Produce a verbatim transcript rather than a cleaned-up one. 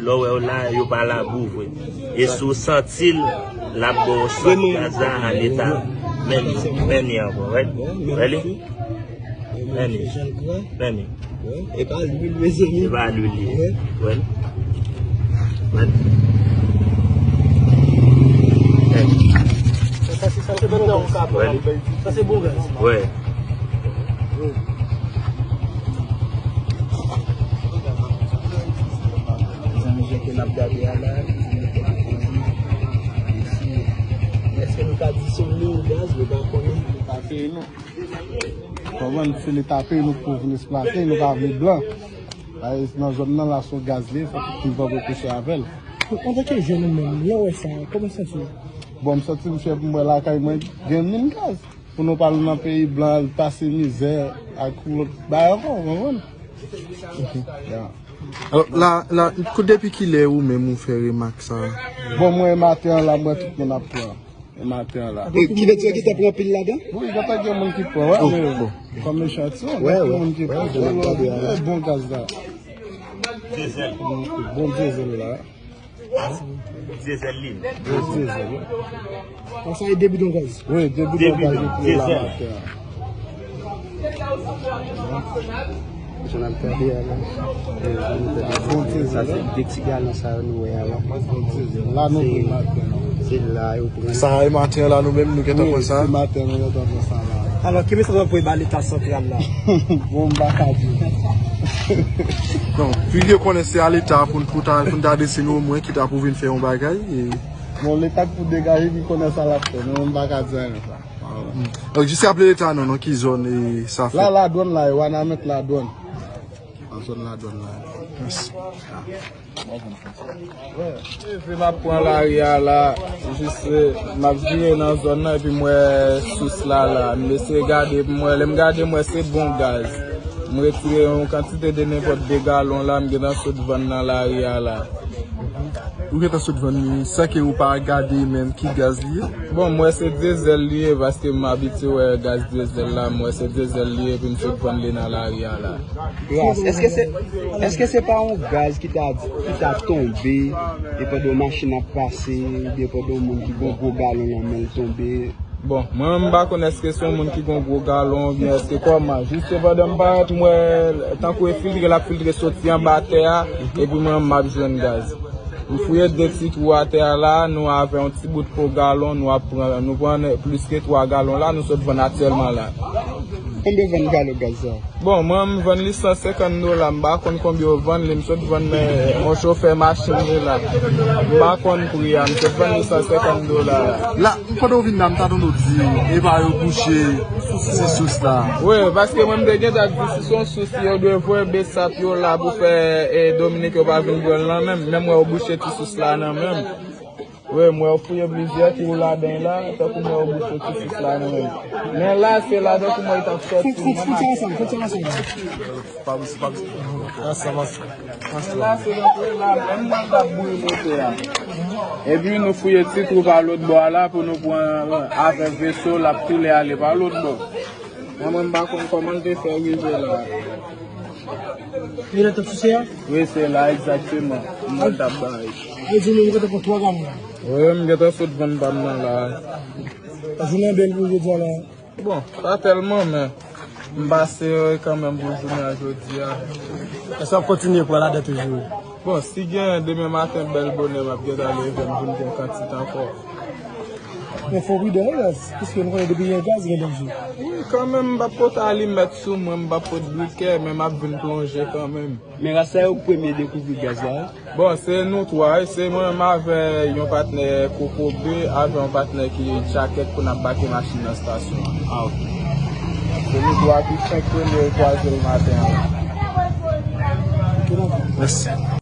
Lè w wè w la, yo pa labou vre. E si w santi l, l ap ba w sòt gaz la an eta. Men, men li ankò, wè. Wè li? Men li. Men li. E pa lwil, mezanmi. E pa lwil li ye. Wè li? Wè li? Men li. Sa se bon gaz. Wè. Mezanmi, jan ke n ap gade a la, èske nou ka di se yon gaz, nou pa konnen. Konprann, se Leta peye nou pou vin eksplwate, nou pa vle blan. Nan zòn nan la, se yon gaz li ye, fòk nou pran prekosyon avè l. Antanke jèn ou menm, lè w wè sa, kòman w santi w? Bon, m santi m fyè pou m wè lakay mwen gen min gaz. Pou nou pa al nan peyi blan, al pase mizè ak lòt bagay ankò, w konprann? Ya. Alò, la, la, kou depi kilè ou menm ou fè remak sa a? Bon, mwen, e maten an la, m wè tout moun ap pran. E maten an la. E kilè ti yo ki te pran pil ladan? Wi, gentan gen moun ki pran, wè, men kòm echantiyon, gen moun ki pran. E bon gaz la. Bon dyezèl la. Dyezèl li. Dyezèl, wi. Bon, sa e de bidon gaz. Wi, de bidon gaz yo pran la maten an. Jan n ap gade a la. Bon dyezèl, wi. Sa se de ti galon sa yo nou wè a la. Bon dyezèl. La nou pran maten an. Se la yo pran. Sa e maten an la nou menm nou gentan pran sa. Wi, se maten an nou gentan pran sa la. Alò, ki mesaj w ap voye ba Leta santral la? Bon, m pa ka di. Non, pi yo konnen se a Leta pou n, pou ta, pou n ta adrese nou omwen, ki ta pou vin fè yon bagay. E bon, Leta k pou degaje, ki konnen sa l ap fè. Non, m pa ka di anyen sa. Donk, jis raple Leta non, nan ki zòn e sa fèt? La, Ladwàn la, e Wanament Ladwàn. Nan zòn Ladwàn la. Mèsi. Rive m ap pran lari a la, jis, eh, m ap vire nan zòn nan epi m wè sous la la. M eseye gade epi m wè, lè m gade m wè se bon gaz. M retire yon kantite de nenpòt de galon la, m gentan sot vann nan lari a la. Ou gentan sot vann li san ke ou pa gade menm ki gaz li ye? Bon, m wè se dyezèl li ye, paske m abitye wè gaz dyezèl la, m wè se dyezèl li ye, epi m sot vann li nan lari a la. Gaz, èske se, èske se pa yon gaz ki ta, ki ta tonbe, e pandan yon machin ap pase, oubyen pandan yon moun ki gen yon gwo galon nan men l tonbe? Bon, mwen menm m pa konn èske se yon moun ki gen yon gwo galon oubyen èske kòman. Jis se pandan m parèt, m wè tankou e filtre l ap filtre soti anba tè a, epi mwen menm m ap jwenn gaz. M fouye de ti twou atè a la, nou avè yon ti bout po galon, nou ap pran, nou pran plis ke twa galon la, nou sot vann aktyèlman la. Konbyen vann galon gaz sa? Bon, mwen, m vann li san senkant dola, m pa konn konbyen yo vann li, m sot vann, eh, yon chofè machin li la. M pa konn pri a, m sot vann li san senkant dola la. La, pandan w vin la, m ta tande w di, e pa yo bouche ti sous la. Wi, paske mwen, m te gentan di, si se yon sous, yo dwe voye besap yo la pou fè, eh, Dominik yo pa vin pran l nan men m. Men m wè yo bouche ti sous la nan men m. Wi, m wè yo fouye plizyè twou ladan l la, tankou m wè yo bouche ti sous la nan men m. Men la, se la tankou m wè l t ap sòti. Fout, fout, fout sa ansanm, fout sa ansanm. Pa bouche, pa bouche. Ansanm, ansanm. Men la, se tankou la, menm nan l t ap bouyi motè a. Epi nou fouye ti twou pa lòt bò a la pou nou pran avè veso, l ap koule ale pa lòt bò. Men mwen, m pa konn kòman l te fè rive la. Li nan tèt souse a? Wi, se la egzakteman. Mwen t ap bay. Vle di nou, nou gentan pran twa galon la. Wi, m gentan sot vann pa m nan la. Jounen bèl pou jodi a la. Bon, pa tèlman, men m pase kanmenm pou jounen an jodi a. Èske w ap kontinye pran ladan toujou? Bon, si gen demen maten bèl bonè, m ap gentan leve, m vin pran kantite ankò. Men fò w pridan wi, piske nou konnen depi gen gaz, gen danje. Wi, kanmenm, m p ap pote alimèt sou mwen, m p ap pote brikè, men m ap vin plonje kanmenm. Men rasta yo premye dekouvri gaz la wi. Bon, se nou twa, wi, se mwen menm avè yon patnè Kokobe, avè yon patnè ki Djakèt pou n ap bake machin nan estasyon an. Ah, ok. Se nou twa ki fenk premye kwaze l maten an. Mèsi.